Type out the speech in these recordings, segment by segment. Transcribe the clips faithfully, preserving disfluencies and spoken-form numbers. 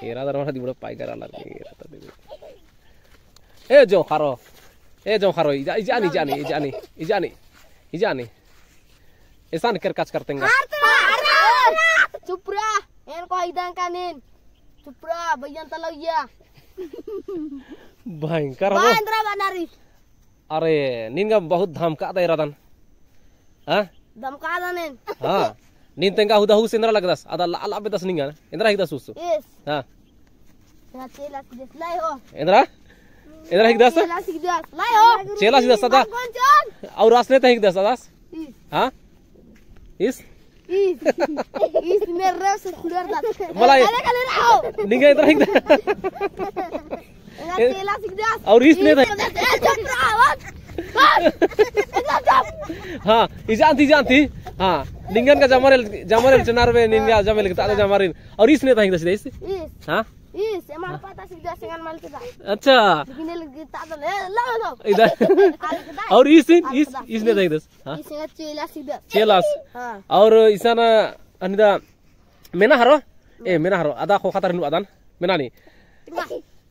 एरा दर मना दिबड़ा पाई करा लगी, एरा दर दिबड़ा। ए जोंख़रो, ए जोंख़रो, इजा, इजानी, इजानी, इजानी, इजानी, इजानी। एसान केरकाचकर तेंगा। चुप रह, एन को इदन कानिन। चुप रह, बइयन तलौया। भयंकर हो। बांद्रा बनारी। अरे, नीन गा बहुत धमका दे रदन। हाँ? धमका दनेन। हाँ। नीन तेंगा हुदा हुस एन्दरा लगदस। अदा ला, ला बेदस निंगा। एन्दरा हिकदस हुस। यस। हाँ। एन्दरा चेला हिकदस, लाई हो। एन्दरा? एन्दरा हिकदस? चेला हिकदस, लाई हो। चेला हिकदस अदा। कौन चोन? और आस ने ता हिकदस अदास? यस। हाँ? इस? इस, इस मेरे से खुलर दा। मला ये। काले, काले रहो। निंगा इधर, इधर। एंगा ए, तेला सीख दे। और इस ने इस दे। ए, चुप रहो। एकदम चुप। हाँ, इजान ती, इजान ती। हाँ, निंगन का जमरेल, जमरेल चनार में निंगा जमरेल किता जमरेल। और इस ने ताही दस दे इस। इस। हाँ? इस, एमन पता सीख दे, सेंगन मल के दा। अच्छा। लेकिन ये लगी ता तो ले, ला, ला। इधर। आगे दा। और इस, इस, आगे दा। इस ने ताही दस। हाँ? इस ने चेला सीख दे। चेलास। हाँ। और इसन अनिदा मेना हरो? ए, मेना हरो। अदा ख़ोख़ा तर नु अदन। मेना नी।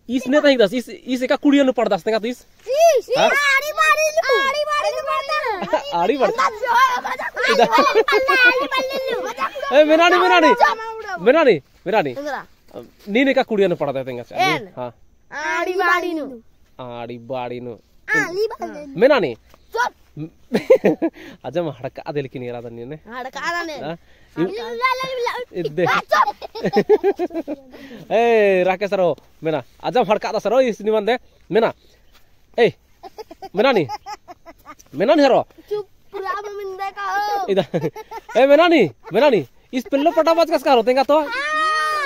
इस ने ताही दस, इस, इस एका कुड़िया नु पड़दस, तेंगा तो इस। इस, हाँ? इस। आड़ी बाड़ी लू, आड़ी बाड़ी लू पड़दस। आड़ी बाड़ी। अंदाज जो है, मजाक। आड़ी बाड़ी लू, आड़ी बाड़ी लू। ए, मेना नी, मेना नी। मेना नी, मेना नी। अंदरा। नीन एका कुड़िया नु पड़दस, तेंगा चा। एन। हाँ। आड़ी बाड़ी नू। आड़ी बाड़ी नू। आड़ी बाड़ी नू। मेना नी। चुप। अजम हड़का दे लेकिन एरा दन्नी ने। हड़का दने। हाँ? हड़का। इद्दे। आ, चुप। ए, राकेश सरो, मेना। अजम हड़का दा सरो, इस निमन दे। मेना। ए, मेना नी। मेना नी हरो। चुप, पूरा मिंदे का हो। इदा। ए, मेना नी, मेना नी। इस पेल्लो पटा बाचकस का रो तेंगा तो? हाँ।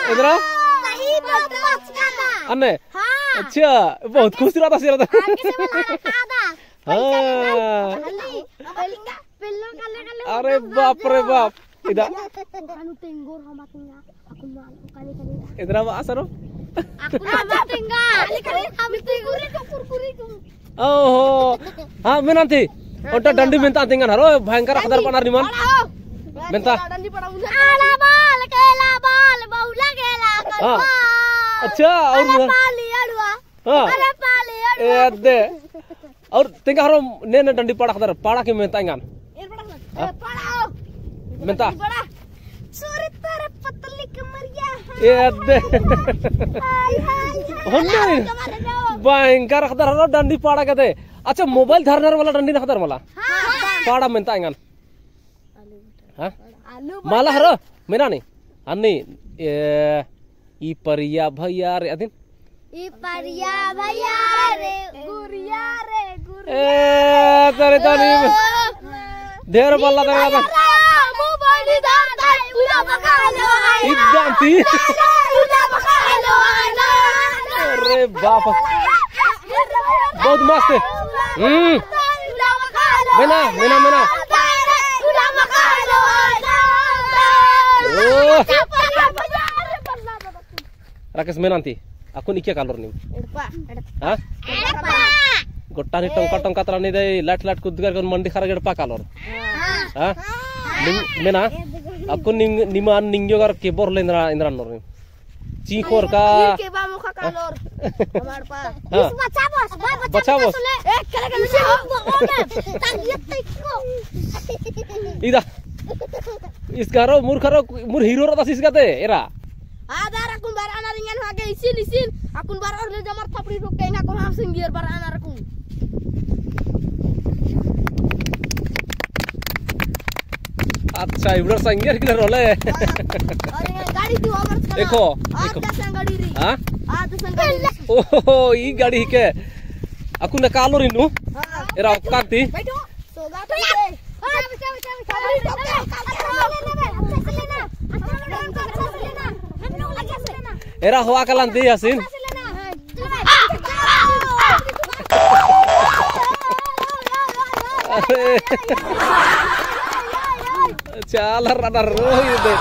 एन्दरा? सही बात बाचका ना। अन्ने? हाँ। अच्छा, बहुत खुश रहा था, सिरा था। आगे से वाला रखा था। हाँ। हल्दी, अब तेंगा पेल्लो काले काले अरे बाप रे बाप। इदा। अनु तेंगोर हमा तेंगा, अकुन माल काले काले। एन्दरा बा असरो? अकुन हमा तेंगा, काले काले हम तेंगोर कुरकुरे को। ओहो। हाँ, मेना ती। ओन्टा डंडी मेन्ता तेंगन हरो, भयंकर अख़दर पनर निमन। मेन्ता। आला बाल, केला बाल, बउला गेला हाँ। कलमा। अच्छा, और अरे ना? पाली अड़ुआ। हाँ। अरे पाली अड़ुआ। ए, अद्दे। और तेंगा हरो ने, ने डंडी पाड़ा अख़दर, पाड़ा के मेन्ता एंगन। हाँ? मेन्ता। छोरी तोरे पतली कमरिया। ए अद्दे। हाय, हाय, हाय। होन्ने। भयंकर अख़दर हरो डंडी पाड़ा कते। अच्छा, मोबाइल धरनर वाला डंडी नख़दर मला। हाँ। पाड़ा मेन्ता एंगन। हाँ? आलू मला बटर। हरो? मेना नी। अन्नी, ए, ई परिया भैया रे, अदिन? ई परिया भैया रे, गुरिया रे, गुरिया। ए, तरे तनी। ओ, ढेर बल्ला तरे बल्ला। मु बड़ी दादा, उला बका लो आई। इदान ती। उला बका लो आई। अरे बाप। बहुत मस्त है। हम्म। मेना, मेना, मेना। ओ। राकेश मेना ती, अक्कुन इक्का कालोर नीम? एड़पा। हाँ? एड़पा। गोट्टा नी टोंका, टोंका तरा नी दे, लाट, लाट कुद्दकर कौन मंडी खरा एड़पा कालोर। हाँ। हाँ? नीम, मेना, अक्कुन नीम, निमा निंग्यो गर केबोर ले एन्दरा, एन्दरा नोर नीम। चींख़ोर का। ये केबा मोख़ा कालोर। हमार पा। हाँ। इस बच्चा बस, बस, बच्चा बस। ए, करे, करे, इसे हो। हम वो, वो में, ताकि ये तक को। इदा। इस घरो, मुर घरो, मुर हीरो रहता इस गते, एरा। आ, दार अक्कुन बरआ ना रिंगन हो आगे, इसिन, इसिन। अक्कुन बरआ और ले जमर थपड़ी ठोक के, एंगा को हम सिंगियर बरआ ना रखूँ। अच्छा, इबड़र संगे किधर होले? हाँ। अरे, गाड़ी तू हमर चला। देखो, आज देखो। जैसा गाड़ी रही। हाँ? आज जैसा गाड़ी रही। ओहो, ई गाड़ी के। अक्कुन कालोर इन्नु। हाँ। एरा औकात ती। बैठो। सोगा तो ये। हाँ, बचा, बचा, बचा। एरा होआ कलन ती यासीन। अरे। चाला रडा रोही दे।